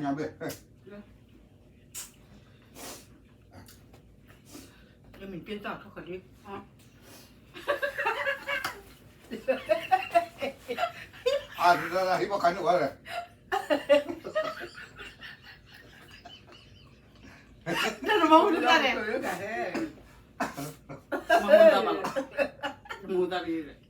ညါဘ့ၣ်, လၢမ့ၢ်က့တၢ်ထီၣ်ခီၣ်ဒံး, အၢ ဟံၣ်ဘၣ်ခါန့ၣ်ဝဲလဲၣ်, တၢ်တမီၤဟူတၢ်လဲၣ်, တမီၤဟူတၢ်ဘၣ်လီၤ, တမီၤဟူတၢ်တဂ့ၤလဲၣ်.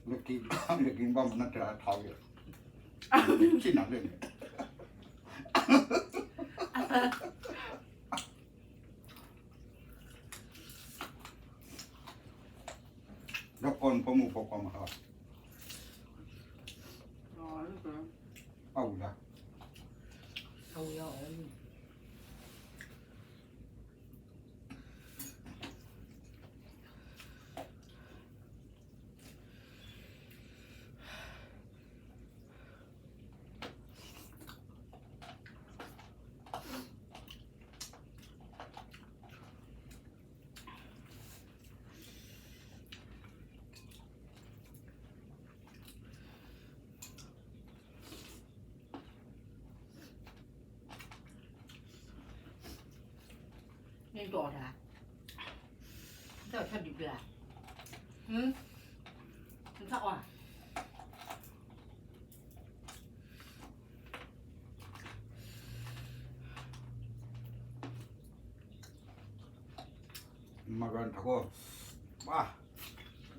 နက့ၤဘၣ်မနုၤတဲထီၣ်က့ၤ, ဆ့ၣ်နီၤလၢန့ၣ် ဒီးကိးနဖိမုၣ်ဖိခွါမးဟါ, အဝံၤလၢ န့ၣ်တအီၣ်တၢ်, တၢ်ဆၢဒံးပျၢ်, နတအီၣ်, မၤရၤထီၣ်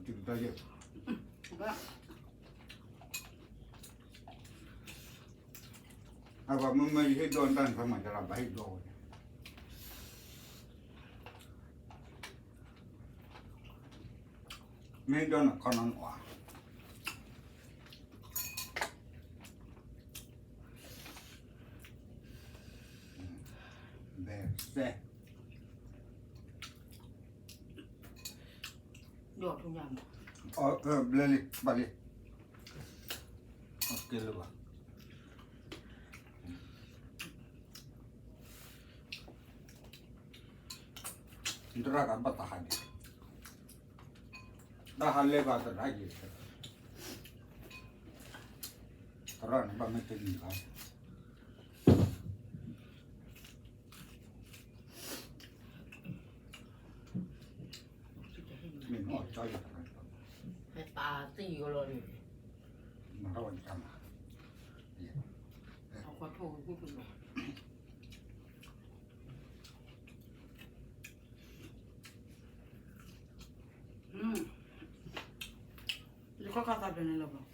ကီ, ဘၣ်, တၢ်ယဲၢ် အဝဲမ့မ့ၢ်ယဟ့ၣ်ဒိၣ်တၢ်န့ၣ် ဖဲမၤယလၢဘၣ်ဟ့ၣ်ဒိၣ်ဝဲန့ၣ်, မ့ၢ်ဒိၣ်န့ၣ်ခီနီၤနွး, ဘဲစဲ ဘျဲလံ ဘၣ်လံ, ကဲလၢၤဘၣ်, နတရၣ်ကဘၣ်တဟးဒံး, တၢ်ဟးလဲၤဘၣ်သရၣ်ယံၤ, သရၣ်န့ၣ်ဘၣ်မ့ၢ်တနံၤဘၣ် မ့ၢ်မ့ၢ်အီၣ်ကၠီယံၤ, ဟဲပာ်သံယိလီၤန့ၣ်, မၤထီၣ်ဝဲတၢ်မၤ, အကွၢ်ထိၣ်ဝဲကူၣ်တနီၤ ယခီၣ်ခါသးပျဲၤန့ၣ်လီၤဘၣ်,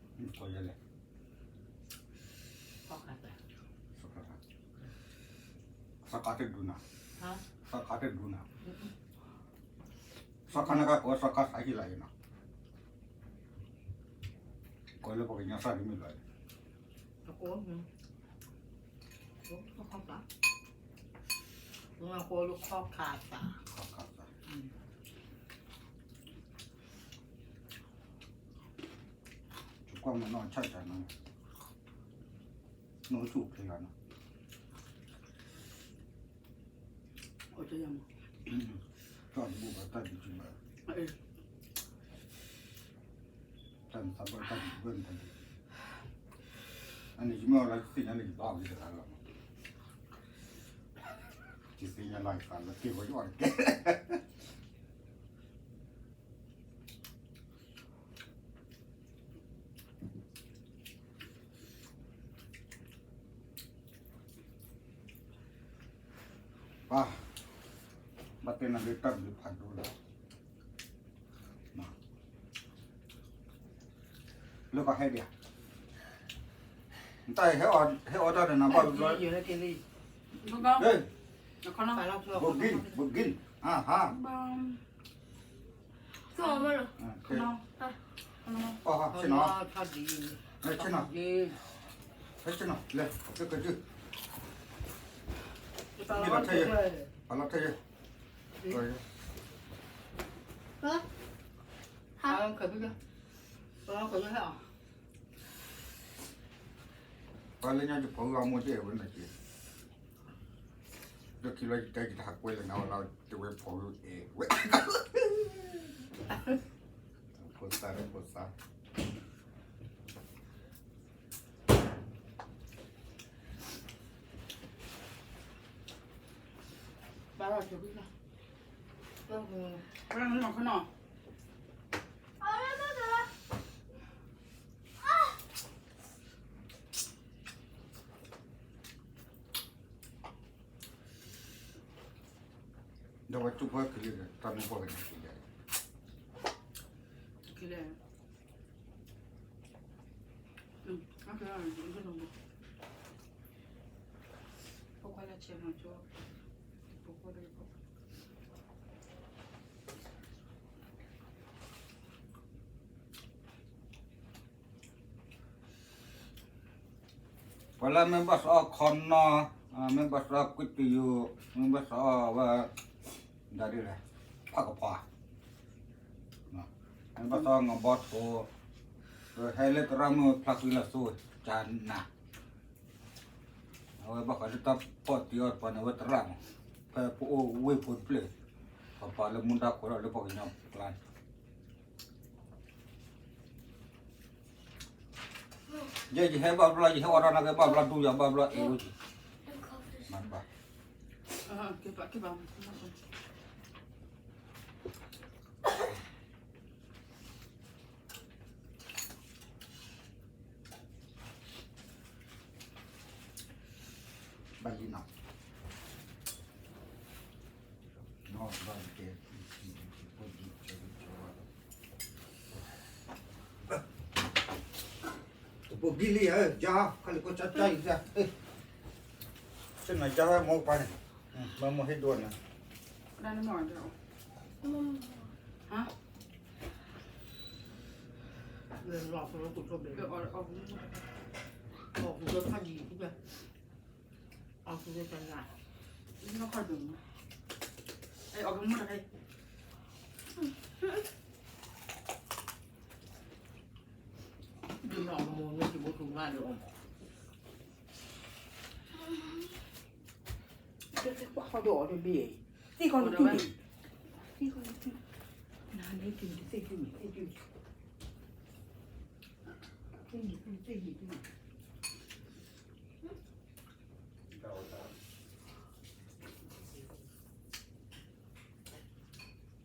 ကီယဲလဲၣ်, သးခါတဒူနၤ, သးခါတဒူနၤ, သးခါနကကိးသးခါသးဟ့ၣ်လီၤအံၤနီၤ, ကိးလၢပှၤကညီသးဒ်မ့ၢ်လီၤအံၤ ခီၣ်ခါသး, ခီၣ်ခါသး, ယကွၢ်မၤနီၢ်ဆၢ်တၢ်နီၤ, နီၢ်ဆူၣ်ချ့လီၤနီၤ, တၢ်တဘူၣ်ဘၣ်တၢ်ဒုးကဘၣ် တၢ်နသးဘၣ်တၢ်ဒုးဘၣ်နတၢ်ဒုး, အန့ၣ်ယမ့ၢ်အီၣ်လၢယသ့ၣ်ညါလၢယဘၣ်အီၣ်က့ၤတဂၤလီၤ, ယသ့ၣ်ညါလၢယသးလၢက့ၤဝဲယအီၣ်တက့ၢ် ပၢ်, ဘၣ်တဲနၤလၢတၢ်ဘျုးဖးဒိၣ်လီၤ, လၢပှၤဟဲဒံးဧါ, နတၢ်ဟဲအီၣ်တၢ်ဒီးနၤဘၣ်ဘျီ, ဘိဂ့ၢ်, ဘိဂ့ၢ်, အဟါ ဆ့ၣ်နီၤ, ဆ့ၣ်နီၤ, ဆ့ၣ်နီၤ, လဲၤ, ပလီၤထဲယဲ, ပလီၤထဲယဲ, ပှၤလၢညါ ယဖိဂုၢ်အမိၢ် ယအဲၣ်ဝဲနီၤက့, လၢခံလီၤ ယတဲ ယတဟးကွဲလၢနၤဝဲလီၤ တဲဝဲဖိဂုၢ်အဲၣ်ဝဲ, ဖိသၣ်ဒီးဖိသၣ် ဘၣ်လီၤ ဘၣ်လီၤနီၤနီၤ, ဒီးဝဲတူၢ်ဖဲကလံၤဒီး တၢ်မ့ၢ်ပှၢ်ကန့ၣ်ကလံၤ, ကလံၤ ပှၤလၢမ့ၢ်ဘၣ်စီအီၣ်ခီနီ, မ့ၢ်ဘၣ်စီကွံာ်တယိာ်, မ့ၢ်ဘၣ်စီအီၣ်ဝဲ ဒ်လဲၣ်, ဖးကပၤ, မ့ၢ်ဘၣ်စီအီၣ်ငဘီထိ, ဟဲလၢသရၣ်မုၣ်ဖျါဃံလၤစိ ကနၤ, အဝဲဘၣ်ဃးလၢတၢ်ပီၣ်တံၢ်အီၣ်တပၤန့ၣ် အဝဲသရၣ်မး, ဖဲပအိၣ်ဝ့ၢ်ဖိတဖျၢၣ်, ပပာ်လၢမူဒါခိးထီၣ်လၢပှၤကညီကျါန့ၣ် ယဲယဟဲဘၣ်ဘျီ ယဟဲအိၣ်ဒီးနၤက့ ဘၣ်ဘျီဒူယၤ ဘၣ်ဘျီအဲၣ်ဝဲက့ၤ, မၤတဘၣ်, ဘၣ်လံနီၤ, ဘၣ်လံကဲ ကပိာ်ကံလံဧၢ ယါ ခါလံၤကိးကၠီကၠီအံၤ, ဆ့ၣ်နီၤယါဝဲမိၢ်ကပၤန့ၣ်, မ့ၢ်မိၢ်ဟ့ၣ်ဒိၣ်န့ၣ်, လီၤဖိလီၤကိးဘဲ, အီၣ်ဖိလၢဖးယံၤ, အီၣ်ဖိလၢဖးယံၤ, အီၣ်ဖိမ့ၢ်တခါ ဒ်နီၢ်မူန့ၣ် ကဘိထူမးဒီးအီၣ်, ကွၢ်ဃီဒီးအီၤတဘ့ၣ်, သ့ၣ်ခီတတုၤ, သ့ၣ်ခီတတုၤ, နၤန့ၣ်တုၤတသ့ၣ်တုၤန့ၣ် သ့ၣ်တုၤ, သ့ၣ်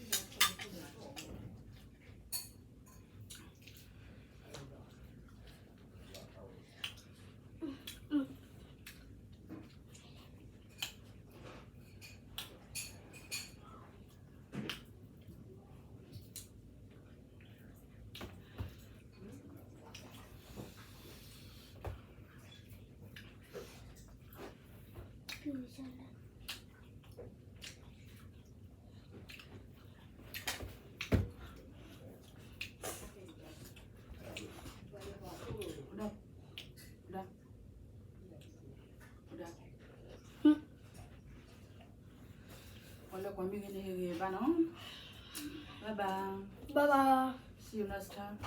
ယံၤတုၤ သ့ၣ်ယံၤတုၤ ပှၤလၢကွၢ်မ့ၢ်ဂ့ၤန့ၣ် ဂ့ၤဘၣ်နီၤ, bye bye, bye bye, see you next time.